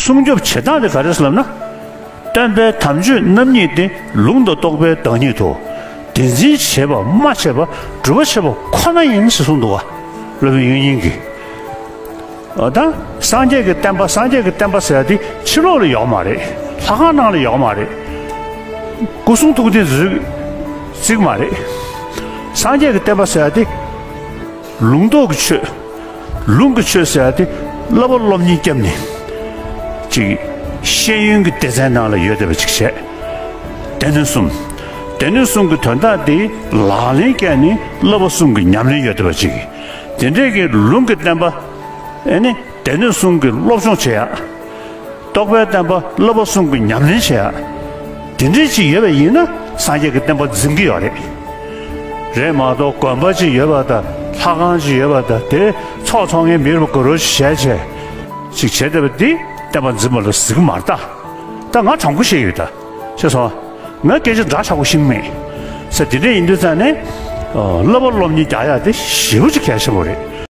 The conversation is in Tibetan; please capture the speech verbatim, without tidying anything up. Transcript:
སྲུང་སྐྱོབ་བྱེད་སྟངས་དེ་ག་རེ་ཟེར་ལབ་ན། སྟོན་པའི་དམ་ཆོས་རྣམ་གཉིས་ཏེ། ལུང་དང་རྟོགས་པའི་བདག་ཉིད་དོ། དེ་འཛིན་བྱེད་པ་སྨྲ་བྱེད་པ་སྒྲུབ་པ་བྱེད་པ་ཁོ་ན་ཡིན་ཞེས་གསུངས་འདུག་བ། སློབ་དཔོན་དབྱིག་གཉེན་གྱིས། ཨ། ད་སངས་རྒྱས་ཀྱི་བསྟན་པ། སངས་རྒྱས་ཀྱི་བསྟན་པ་ཟེར་ཡ་དེ་ཕྱི་ལོགས་ལ་ཡོད་མ་རེད། ལྷ་ཁང་ནང་ལ་ཡོད་མ་རེད། སྐུ་གསུང་ཐུགས་རྟེན་ཟེར་ཅིག་མ་རེད། སངས་རྒྱས་ཀྱི་བསྟན་པ་ཟེར་ཡ་དེ་ལུང་རྟོགས་ཀྱི་ཆོས། ལུང་གི་ཆོས་ཟེར་ཡ་དེ་བསླབ་པ་སློབ་གཉེར་བརྒྱབ་ནས་ཅིག་ཤེས་ཡོན་གྱི་སྡེ་ཚན་ནང་ལ་ཡོད་བསྡད་པ་ཅིག་བྱས། སྡེ་སྣོད་གསུམ། སྡེ་སྣོད་གསུམ་གྱི་དོན་དག་དེ་ལག་ལེན་བཀལ་ནས་བསླབ་པ་གསུམ་གྱི་ཉམས་ལེན་ཡོད་བསྡད་པ་ཅིག། དེ་འདྲས་ཀྱི་ལུང་གི་བསྟན་པ། ཨེ་ནི་སྡེ་སྣོད་གསུམ་གྱི་སློབ་སྦྱོང་བྱེད་ཡ། རྟོགས་པའི་བསྟན་པ་བསླབ་པ་གསུམ་གྱི་ཉམས་ལེན་བྱེད་ཡ། དེ་འདྲས་ཅིག་ཡོད་པ་ཡིན་ན་སངས་རྒྱས་ཀྱི་བསྟན་པ་འཛིན་གྱི་ཡོད་རེད། རེད་མ་གཏོགས་དགོན་པ་ཅིག་ཡོད་པ་དང་ལྷ་ཁང་ཅིག་ཡོད་པ་དང་དེ་ཚོགས་འཚོགས་མཁན་མི་རུ་ག་རུ་ཞིག་བྱས་བྱས་ཅིག་བྱས་བསྡད་པ་འདི་བསྟན་པ་འཛིན་པ་ལ་ཟེར་གི་མ་རེད་ད། ད་ང་དྲང་པོ་བཤད་ཡོད་ད། ཤེས་སོང་། ང་སྐད་ཆ་འདྲ་ཆགས་པོ་ཤེས་མེད། ས་དེ་འདྲས་ཡིན་དུས་ཙང་ནས། ཨ། བསླབ་པ་སློབ་གཉེར་རྒྱག་ཡ་དེ་ཞེ་པོ་ཅིག་གལ་ཆེན་པོ་རེད།